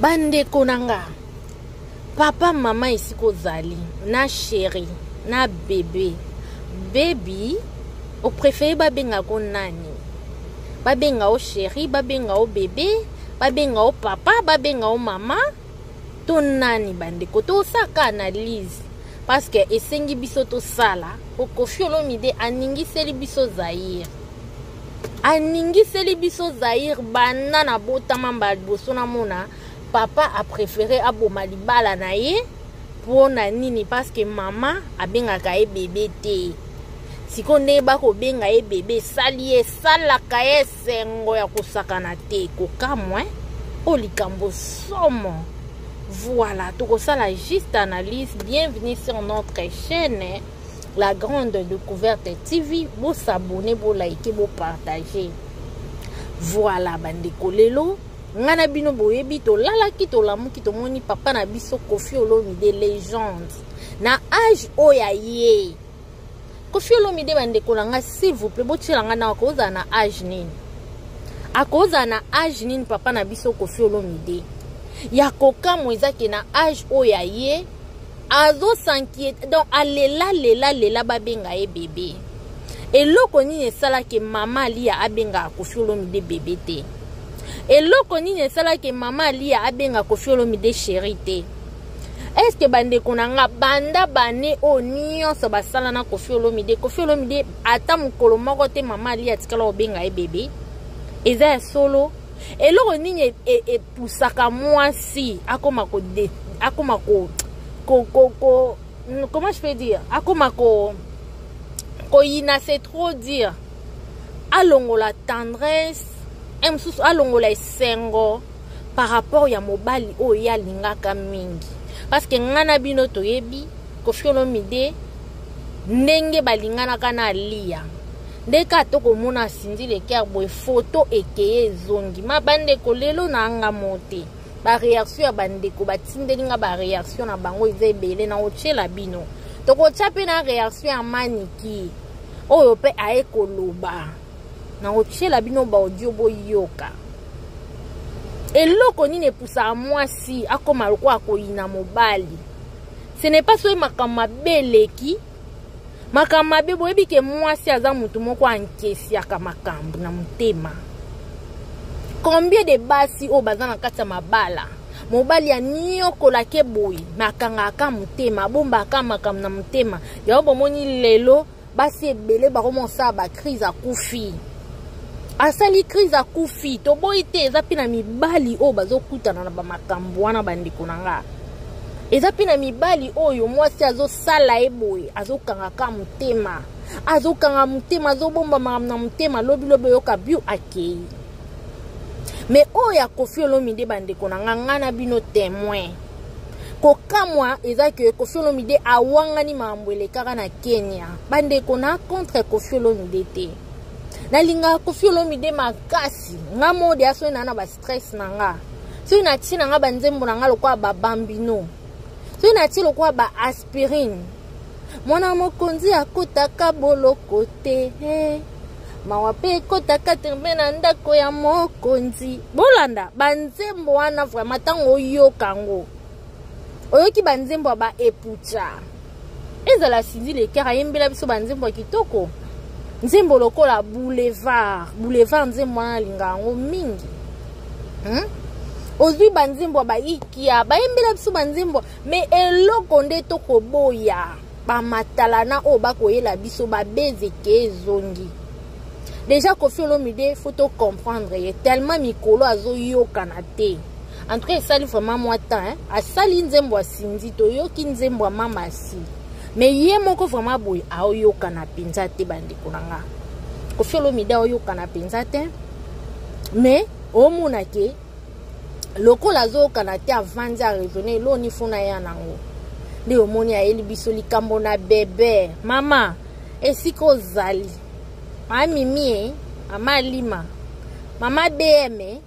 Bandeko na nga, papa mama esika ozali na chéri na bebe baby, oprefere babenga ko nani? Babenga o chéri, babenga o bebe, babenga o papa, babenga o mama to nani? Bandeko, tosaka analyse parce que esengi biso tosala. Po Koffi Olomide aningiseli biso Zaire, aningiseli biso Zaire banda na botama mbala liboso namona papa apréféré aboma libala na ye. Mpo na nini? Parce que mama abengaka ye bebe te. Sikoyo ndenge bakobenga ye bebe esali ye, esalaka ye esengo ya kosakana te. Kokamwa oyo likambo somo. Voilà, tokosala juste analyse. Bienvenue sur notre chaîne La Grande Découverte TV. Bo s'abonner, bo liker, bo partager. Voilà bandeko, lelo nga na bino boyebi, tolalaki, tolamuki, tomoni papa na biso Koffi Olomide, légende, na age oyo aye. Koffi Olomide, bandeko na nga, s'il vous plaît, botiela nga na akozala na age nini? Akozala na age nini papa na biso Koffi Olomide? Ya kokamwa eza ke na age oyo aye azosankie, donc alela lela lela babenga ye bebe. Eloko nini esalaki mama Alia abengaka Koffi Olomide bebe te? Eloko nini esalaki mama Alia abenga Koffi Olomide chéri te? Eske bandeko na nga, banda bane oyo nyonso basala na Koffi Olomide, Koffi Olomide ata mokolo moko te mama Alia atikala kobenga ye bebe? Eza ya solo. Eloko nini epusaka mwasi akoma ko akoma ko ko ko ko comment je peux dire, akoma ko koyina, c'est trop dire, alongola tendresse e mosusu, alongola esengo par rapport ya mobali oyo ye alingaka mingi? Parce que ngai na bino toyebi Koffi Olomide ndenge balinganaka na Alia, nde kaka tokomona Cindy Le Cœur boye, foto ekeye ezongi. Ma bandeko, lelo na anga mo te, baréaction ya bandeko batindeli nga, baréaction na bango eza ebele na otiela bino. Tokotya mpe na réaction ya Maniki oyo mpe aye koloba na otiela bino baaudio, boyoka. Eloko nini epusaka mwasi akóma lokola koyina mobali? Ce n'est pas soki makambo mabe eleki, makambo mabe. Boyebi ke mwasi aza motu moko ankesiaka makambo na motema. Combien de basi oyo baza na kati ya mabala, mobali aniokolake boye, me akangaka motema, abombaka makambo na motema? Yango bomoni lelo basi ebele bakoma kosala bacrise, akufi, asali crise, akufi. Toboyi te, eza mpe na mibali oyo bazokutana na bamakambo wana. Bandeko na nga, eza mpe na mibali oyo mwasi azosala ye boye, azokangaka motema, azokanga motema, azobomba makambo na motema, lobilobi oyoka biu akei. Me oyo ya Koffi Olomide, bandeko na nga, nga na bino témoin, kokamwa eza ke Koffi Olomide awangani makambo elekaka na Kenya. Bandeko, na contre Koffi Olomide te, nalingaka Koffi Olomide makasi. Nga mode ya soki naa na bastress na nga, soki natie na nga banzembo na nga lokola babambino, soki natie lokola baaspirine, mwana mokonzi akotaka boloko te, mawa mpe ekotaka te mpe na ndako ya mokonzi. Bolanda banzembo wana vraiment, ntango oyoka yango, oyoki banzembo ya baepucha, ezala Cindy Le Cœur ayembela biso banzembo ya kitoko, nzembo lokola Boulevard, Boulevard, nzembo wana alinga yango mingi, Ozwi banzembo ya baikia, bayembela biso banzembo. Me eloko nde tokoboya, bamatalana oyo bakoyela biso babezeke ezongi. Déjà Koffi Olomide, faut to comprendre ye, tellement mikolo azoyokana te. En tout cas esali vraiment mwa temps, hein? Asali nzembo ya Cindy, toyoki nzembo ya mama si, mais ye moko vraiment boye aoyokana mpenza te. Bandeko na nga, Koffi Olomide aoyokana mpenza te, mais omona ke lokola azoyokana te, avandi, araisonne eloni funa ya nango nde omoni ayeli biso likambo na bebe. Mama esika ozali, mama Mimi, e mama Lima, mama BM, e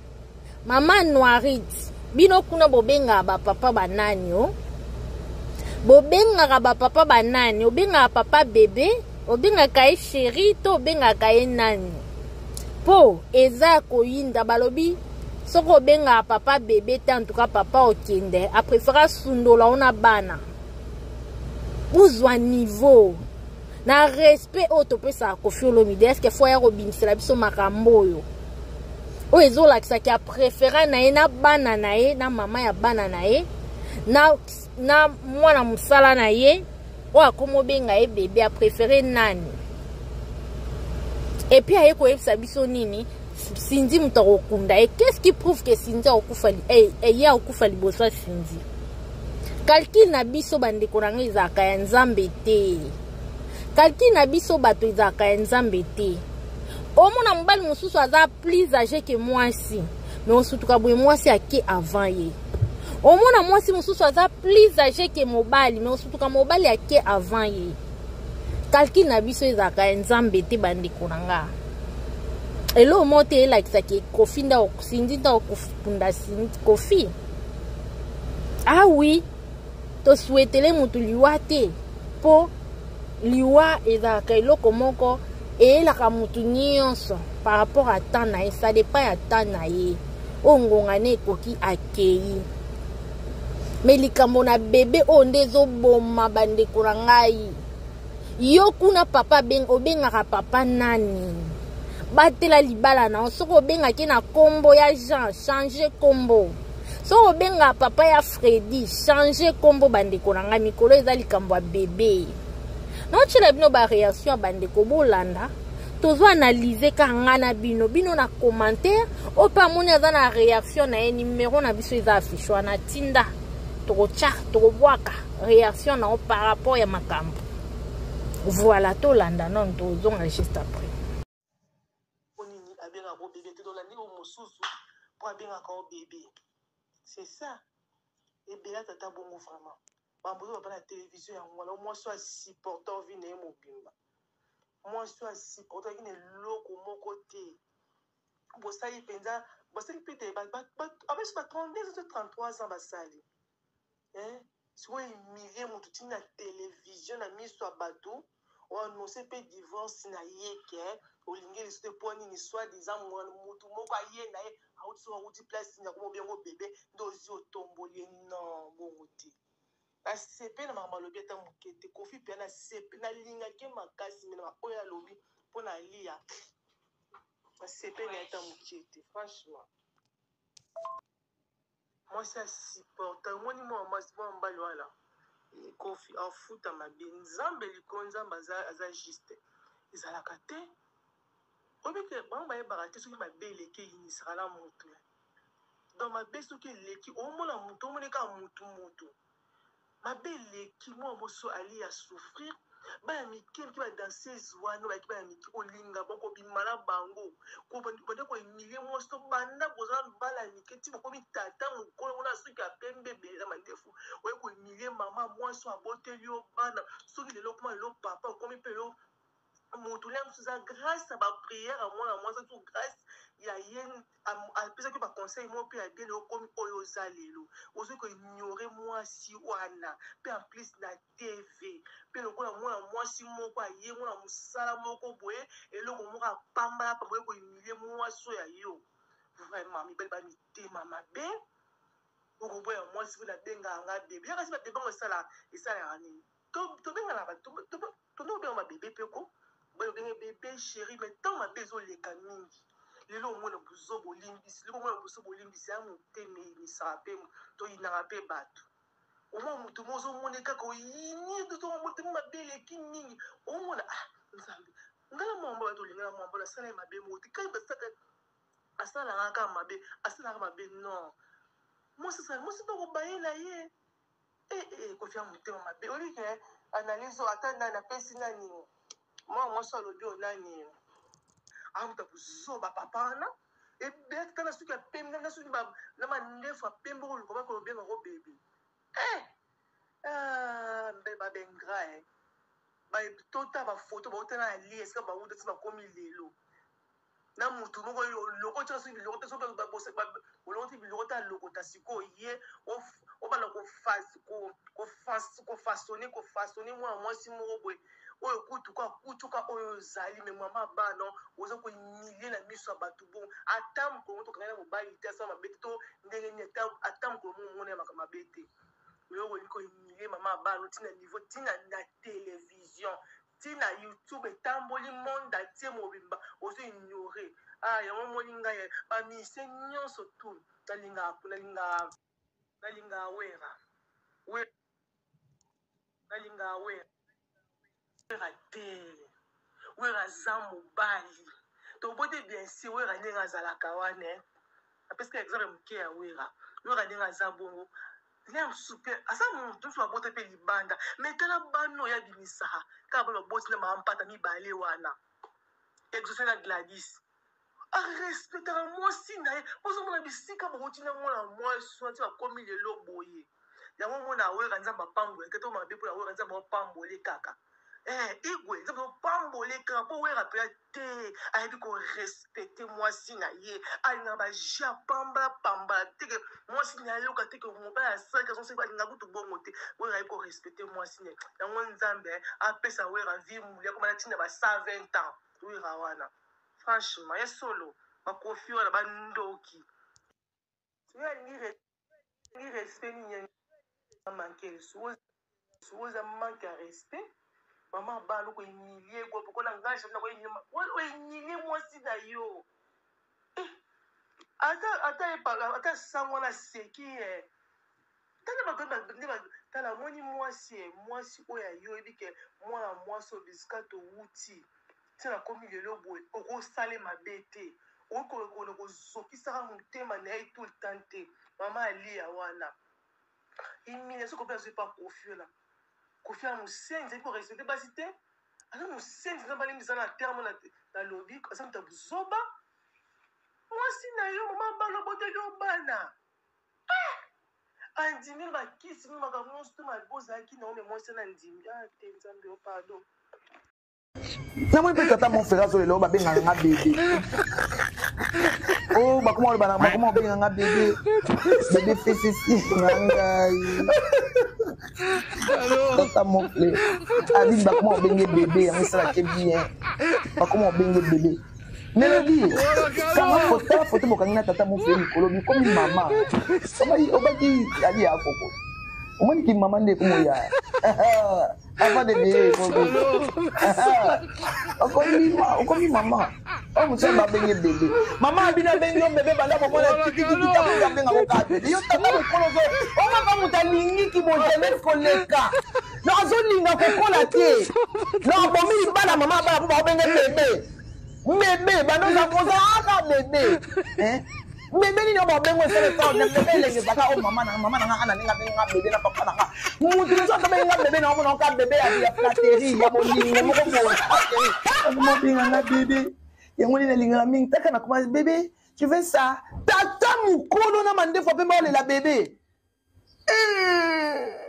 mama Noirit, bino kuna bobengaka bapapa banani? O bobengaka bapapa banani? Obengaka papa bebe, obengaka ye chéri to obengaka ye nani? Mpo eza ya koyinda. Balobi Soki obengaka papa bebe te, en tout cas papa okende apréféré asundola yo na bana. Bozwa niveau na respect oyo topesaka Koffi Olomide. Est-ce faut ya kobimisela biso makambo oyo oyo ezolakisaki apréféré na ye na bana na ye, na mama ya bana na ye, na mwana mosala na ye oyo akoma obenga ye bebe, apréféré nani? Et puis aye koyebisa biso nini? Cindy moto akokunda ye. Qu'est-ce qui prouve que Cindy akokufa, ye akokufa liboso ya Cindy? Calcul na biso, bandeko na ngai, ezalaka ya Nzambe te. Calcul na biso bato ezalaka ya Nzambe te. Omona mobali mosusu aza plus âgé que mwasi, mais osutuka boye, mwasi ake avant ye. Omona mwasi mosusu aza plus âgé que mobali, mais osutuka mobali ake avant ye. Calcul na biso ezalaka ya Nzambe te, bandeko na nga. Eloko moko te elakisaki Koffi nda Cindy nda okunda Koffi. Ah oui, tosouhaitele motu liwa te, mpo liwa ezalaka eloko moko eyelaka motu nyonso par rapport à temps na ye. Ça dépend ya temps na ye, oyo ngonga ne ekoki, akei. Mais likambo na bebe oyo nde ezoboma bandeko na ngai. Yo kuna papa, obengaka papa nani? Batela libala na yo. Soki obengaki na nkombo ya Jean, change nkombo. Soki obengaka papa ya Fredi, change nkombo. Bandeko na ngai, mikolo eza likambo ya bebe. Naotiela bino baréaction ya bandeko, bolanda, tozo analyse ka nga na bino. Bino na commentaire oyo mpe amoni aza na réaction na ye, numéro na biso eza affiche wana, tinda, tokotya, tokobwaka réaction na yo par rapport ya makambo. Voilà, tolanda nano, tozonga juste après. Nini abengaka o bebe te? Tolandi oyo mosusu mpo abengaka o bebe, c'est ça. Ebela tata bongo vraiment bambozo bapa na télévision yango wana. Mwasi oyo asupporter vie na ye mobimba, mwasi oyo asupportaki na eloko moko te. Bosali mpenza, basali mpe te, abesi ba 32 to 33 ans basali. Sikoyo humilie motu ntina na télévision na miso ya bato, oannonce mpe divorce na ye ke olingi lisu te. Mpo nini? Soit disant motu moko aye na ye, auti soki auti place nini, akoma obengo bebe, nde ozwi otomboli ye. Non, bongo te. Nasepe na makambo alobi ata moke te. Koffi mpe nasepe, nalingaki makasi, mais na oyo alobi mpo na alia, nasepe na ye ata moke te, franchement. Mwasi asupporta, omoni mwa mwasi, mwa mobali wana Koffi afuta mabe. Nzambe likolo, Nzambe aza juste. Ezalaka te. Oyebi ke bango bayebaka te soki mabe eleki, eyinisaka na motu. Donc mabe soki eleki, omona motu, omoni kaka motu, motu mabe eleki. Mwa moso ali ya souffrir. Bana mike mike, badanseuse wana bayaki bana mike, kolinga bokobima na bango, banda kohumilie mwasi to banda kozala bana ya mike ti bokomi tata mokolo wana, soki ya pembe ebele na mandefu, oye kohumilie mama mwasi oyo aboteli yo bana. Soki lelo okoma lelo papa, okomi mpe lelo motu lia mosusu, eza grâce ya baprière ya mwana mwasi to grâce ya ye apesaki baconseil moko mpe ya bien. Okomi oyo oza lelo, ozoki koignore mwasi wana mpe en plus na TV mpe lokola mwana mwasi moko aye, mwana mosala moko boye, eloko moko apambala pamba, oye kohumilie mwasi oyo ya yo. Vraiment, mibali bamitema mabe. Okoboya mwasi mpo nabengaka nga bebe. Yaka si babebe yango esalaka nini? Tobengana, tondo kobenga babebe mpe ko obenge bebe, chéri, mais ntango mabe ezoleka mingi lelo, omona buzo bolimbisi, lelo omona buzo bolimbisi ya motema eyinisaka mpe toyinaka mpe bato. Omona motu mo ozomona kaka oyini, motema mabe eleki mingi. Omona, ah Nzambe, ngai na mwambo bato olingana mwambo nasala ye mabe moko te, kai basaka asalaka kaka mabe, asalaka mabe. Non, mwasi asala mwasi mpe kobayela ye. Koffi ya motema mabe. Oyebi ke analyse oyo ata nani apesi nani, mwana mwasi alobi oyo nani amuta kozoba papa wana ebele tata na suki ya pembe, na suki na mandefu ya pembe, koluka bakobengako bebe. Mbe babengra tota bafoto bautana na lie esika bauta ti bakomi lelo na mutu moko lokoti soki biloko te, soki olokoti biloko te, alokota sikoyo ye obanda kofaçonner mwana mwasi moko boye. Oyo kutu ka kutu ka oyo ozali me mama bana oza ko humilie na miso ya bato bon ata mokolo moko tokangani na mobali te asala mabe te to ndenge nini ata ata mokolo moko omona ye makambo mabe te oyo olingi ko humilie mama bana ti na niveau ti na na television ti na youtube etamboli monde entier mobimba ozo ignore ah yango omoni ngai ba musicien nyonso tout nalingaka nalingaka nalingaka wera wera nalingaka wera te wera aza mobali tobote bien sûr wera ndenge azalaka wana eh. Apesaka exemple moke ya wera wera ndenge aza bongo ye mosusu mpe aza moto mosusu babota mpe libanda me tala bana oyo abimisaka kaka bana baboti na mampata mibale wana exauce na gladys arespectaka mwasi na ye ozomona bisika bokoti na mwana mwasi wana ti bakomi lelo boye yango omona awera nzambe apambola te to mabe mpo awera nzambe apambole kaka eh, igwe nzambe opambole kaka mpo wera mpenza te ayebi korespecte mwasi na ye alingaka baje ya pambala pambala teke mwasi na ye ayoka teke mobali asalaki azonsoki alingaka kutu bongo te wera ayebi korespecte mwasi na ye yango nzambe apesa wera vie muli akoma na ntina ba 120 ans wera wana franchement ya solo bakofi wana bandoki soki alingi respect nini manke lisusu oza manque ya respect mama bana okohumilie kola ngai ohumilie mwasi na yo eh, ata ata ata sango wana aseki eh. Tala bato nde tala omoni mwasi eh, mwasi oyo ayo oyebi ke mwana mwasi oyo bisika towuti ti nakomi lelo boye okosale mabe te okokona kozokisaka motema na ye tout le temps te mama alia wana humiliation kope azwi pa kofi wana kofi ya mosenzi ayebi korespecte basi te aza mosenzi nzambe alimbisa na terme nalobi aza moto ya buzoba mwasi na yo mama bana oboteli yo bana andimi bakisi no makambo nyonso to mabe ozalaki na yo me mwasi wana andimi ah te nzambe yo pardon namoni mpe tata mon frère azolela oyo babengaka nga bebe o oh, bakoma oloba na bakoma kobenga nga bebe bebe fesesi na ngai tata mon frère abini bakoma kobenge bebe yango esalake bien bakoma kobenge bebe melodie kanga foto foto bokangi na tata mon frère mikolo bikomi mama obaki ali ya koko omoni ki mama nde ekomoya avant de vieillir okomi okomi mama oyo mosusu babenge bebe mama abino abengi yo bebe banda komona tikitiki tango abenga ko kaka bebe yo tata mokolo ozo omaka moto alingi kibojeunesse koleka no azolinga kokola te no abomi libala mama abala mpo baobenge bebe bebe banda ozalaka bebe bebe nini oyo babengo esala effort na bebe elenge ezalaka oyo mama na mama na nga ana ndenge abengi nga bebe na papa na nga mutu mosusu ata abengi nga bebe na omona oka bebe ya flatterie ya bolingo moko boye flatterie okomobenga nga bebe yango nini nalingaka mingi taka na koma bebe tu veux ça tata mokolo na mandefu apemba olela bebe eh.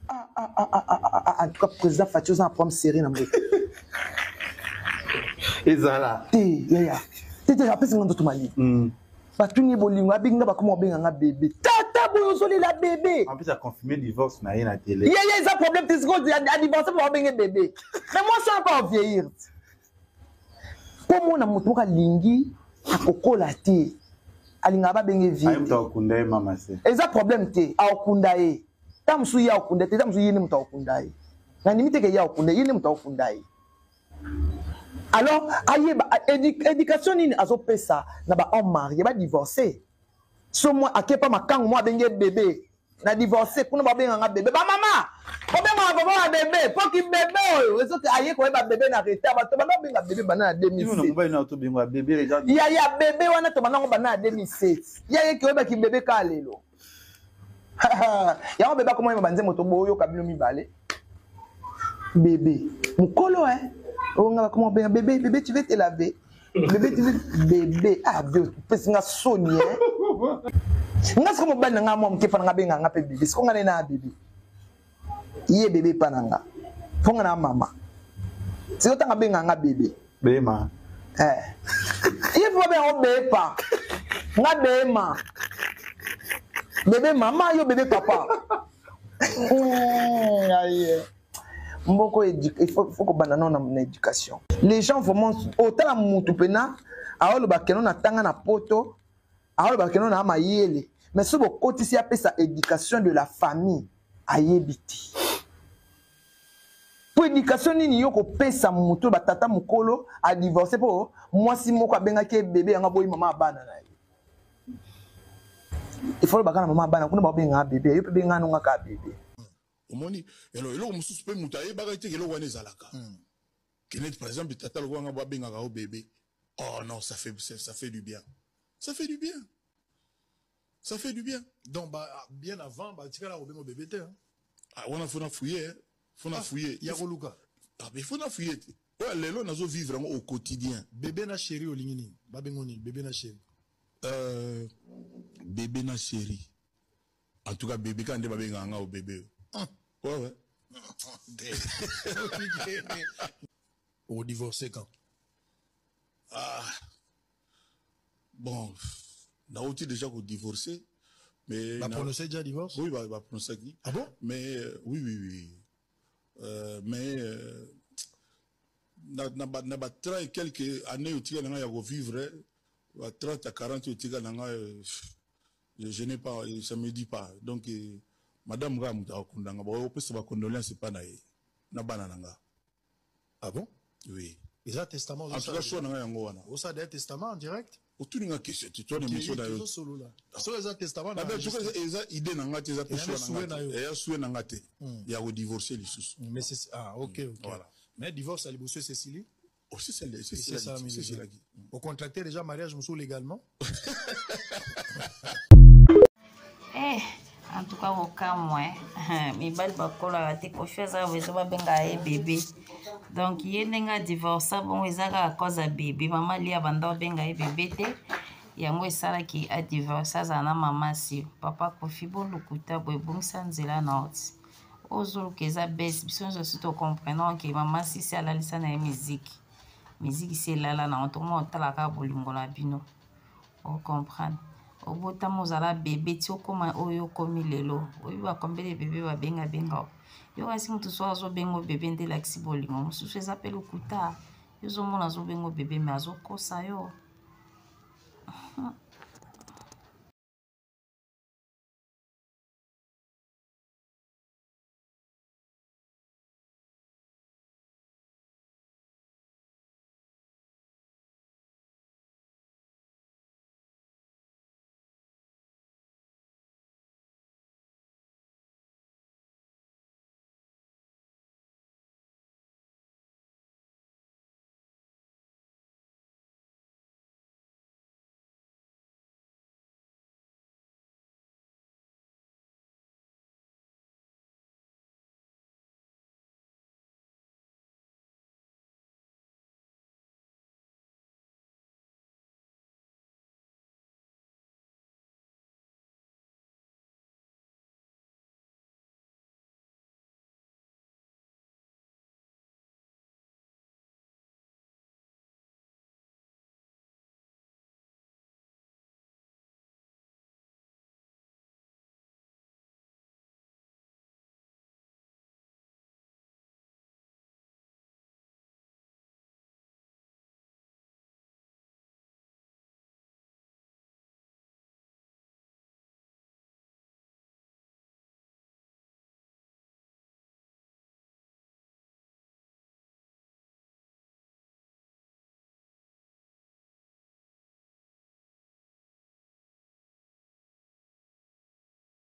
Ah, ah, ah, ah, ah, ah, ah, en tout cas président Fatshi oza na problème sérieux na mboka ezala te yaya te te apesi nga nzoto malili hmm. batuni ye bolingo abengi nga bakoma kobenga nga bebe tata boye ozolela bebe en plus aconfirme divorce na ye na tele yaya eza problème te sikoyo adivorce mpo babenge bebe mais mwasi wana mpo avieillir mpo mona moto moko alingi akokola te alingaka babenge vie eza problème te akokunda ye ntango mosusu ye akokunda te ntango mosusu ye nde moto akokunda ye nandimi te ke ye akokunda ye nde moto akokunda ye alors ayeba éducation nini azopesa na bahomme marie badivorce so mwa akepa makango mwa abenge bebe na divorce kuna babenga nga bebe bamama bobengaka papa ya bebe mpo kibebe oyo ezoki aye koyeba bebe na retard bato banda kobenga bebe banda na 2007 ya ya bebe wana tobanda yango banda na 2007 ya ye koyeba kibebe kaka lelo yango bebe akoma yeba banzembo toboyoka bino mibale bebe mokolo e oyo nga bakoma kobenga bebe bebe tu veux te laver bebe tu veux bebe ah bio opesi nga soni e nga siko mobali na nga mwa moke mpa na nga abenga nga mpe bebe siko nga nde na bebe ye bebe epa na nga mpo nga na mama siko ntango abenga nga bebe bema eh. ye mpo babenga ngo bepa nga bema bebe mama yo bebe papa hmm, aye. Mboko il faut kobanda nao na éducation. Les gens vraiment otala mutu mpena aoloba keno na tanga na poto, aoloba keno na mayele, mais soki bokotisi apesa éducation de la famille ayebi te. Po éducation nini yo kopesa mutu batata mokolo a divorce po mwasi moko abengaki ye bebe yango aboyi mama ya bana na ye. Il faut lobaka na mama ya bana kuna babengaka bebe, yo mpe bengaka nonga kaka bebe. Omoni eloko mosusu mpe moto ayebaka te eloko wana ezalaka. Kenneth, par exemple, tata lokola nga babengaka yo bébé. Oh non, ça fait du bien. Ça fait du bien. Ça fait du bien. Donc bah, bien avant, bah, tikala kobenga bébé te, hein. Ah, wana faut na fouiller, hein. Faut na Ah, fouiller. Ya koluka. Ah, mais faut na fouiller. Ouais, lelo nazo vivre yango au quotidien. Bébé na chéri olingi nini? Babengo nini? Bébé na chéri. Bébé na chéri. En tout cas, bébé quand nde babengaka nga au bébé. Ouais. Au divorcé quand? Ah. Bon, nauti déjà ko divorcer, mais Ba prononcé déjà divorce? Oui, ba prononcé qui. Ah bon? Mais oui. Mais na ba 30 et quelques années otika na nga ya ko vivre, ba 30 à 40 otika na nga, je n'ai pas, ça me dit pas. Donc madame nga mutu akundanga, ba opesa ba condoléances pa na ye na bana na nga. Ah bon? Oui. Eza testament? En tout cas, choix na nga yango wana. Osala déjà testament en direct? Otuni nga question te, toi na émission na yo. Tozosolola. Soki eza testament Na na en tout cas, eza idée na nga te, eza pe Eza choix souhait na nga na te. yo. Eya souhait na nga te ya kodivorce lisusu. Mais c'est ah ok. Voilà. Mais divorce à liboso Cécilie? Oh, c'est celle, c'est Et c'est ça, celle, mais c'est déjà. celle qui. Au contracté déjà mariage mosusu légalement? Eh, en tout cas kokamwa, eh. Mibali bakolaka te. Kofi aza bezo babengaka ye bébé, donc ye ndenge adivorsa bongo eza kaka cause ya bébé. Mama lia banda obenga ye bébé te, yango esalaki adivorce, azala na mama si papa Kofi. Bolukuta boye, ebongisa nzela na oti ozoluka eza bese. Biso nyonso si tocomprendre ke mama sisi alalisa na ye miziki, miziki si elala nango. Tokoma kotalaka bolingo na bino, ocomprendre. Obotama ozala bébé ti okóma oyo okomi lelo, oyebi bakombele bébé babengabenga yo, kasi motu so azobenga bébé nde elakisi bolingo. Mosusu eza mpe lokuta. Yo ozomona azobenga bébé, mais azokosa yo.